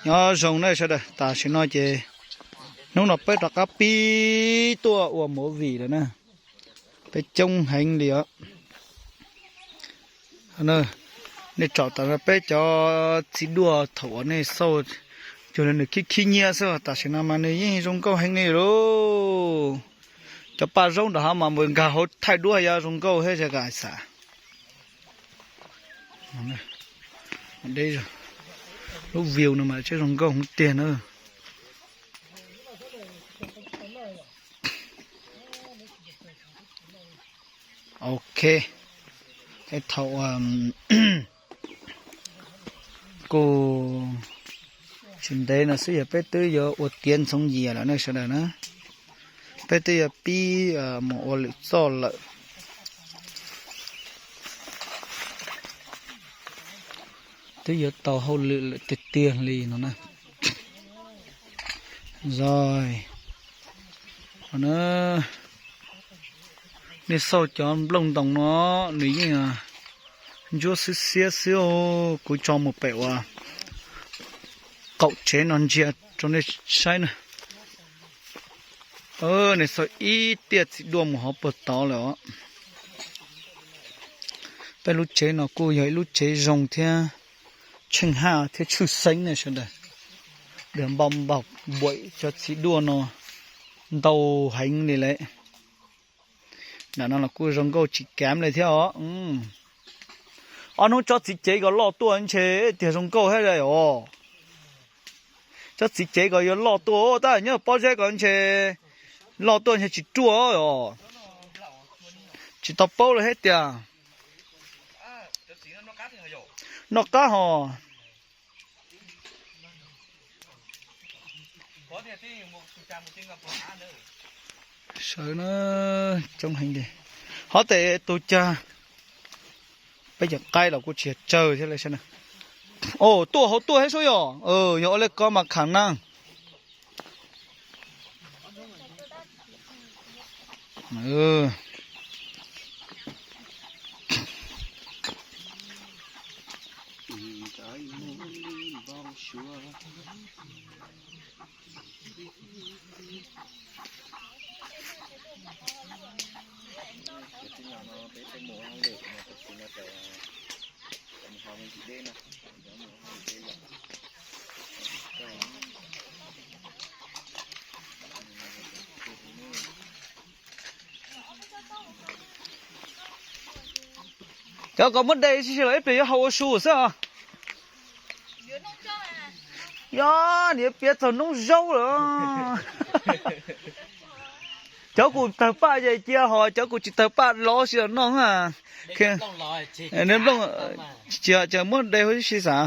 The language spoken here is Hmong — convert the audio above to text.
Nyob zoo na sawv daws, tam sim no ces hnub no peb rov qab pib tuaj ua movie lawm na. Peb coob heev li os. Nej tsom tam no peb cov txiv duaj thaum uas nej xauj, cuag li nws khib khib nyiab xwb, tam sim no mas nws yeej zoo nkauj heev li lauj. Cov paj zaub nram hav mas mus nkag hauv thaij duab yuav zoo nkauj thiab xav. Lub view no mas tseem zoo nkauj hov tiag na. Ok, thaum kuj tsis ntev no xwb yog peb twb yuav ua tiav ntxoov yias lawm nej sawv daws na. Peb twb yuav pib mus ua lwm txoj lawm. Twb yuav tau hauj lwm lawm tiag tiag li no na. Zog, qhov na, nej xauj cov nplooj ntoos no, nws yeej ntsuab xwb xiab xwb. Kuv tso mus pem uas qaum tsev no ntsia rau nej saib na. Nej xauj ib tiaj txiv duaj mus hauv puag tod lawm os. Peb lub tsev no kuj yog ib lub tsev zoo thiab tsheej haj thiab tshwj xeeb ne sawv daws. Dam npau npaum npaum cov txiv duaj no ntau heev li lawm. Nram no los kuj zoo nkauj tsis kav li thiab os. Ob hnub tsob txiv cev ko loj tuaj ntshe tiag zoo nkauj thiab os. Tsob txiv cev ko yuav loj tuaj tab nyob pob zeb ko ntshe loj tuaj ntshe tsis ruaj os. Tsis tau paub lawm thiab tiag. Noj qab hos. Sawv na, coob heev li. Hov tes tus cag, peb cov qaib los kuj tsis yog tsawg thiab li. Os, tuaj hauv tuaj thiab sub yog, yog ua li ko mas kham na. Cov kom muab de tsis los ib pliag yuav haus ua su xwb os. Yog niam piav txog noob zaub lawm. Cov kuv tawg paj ces cia, ho cov kuv tsis tawg paj los sis los noj. Nplooj, ces muab de huv tib si xav.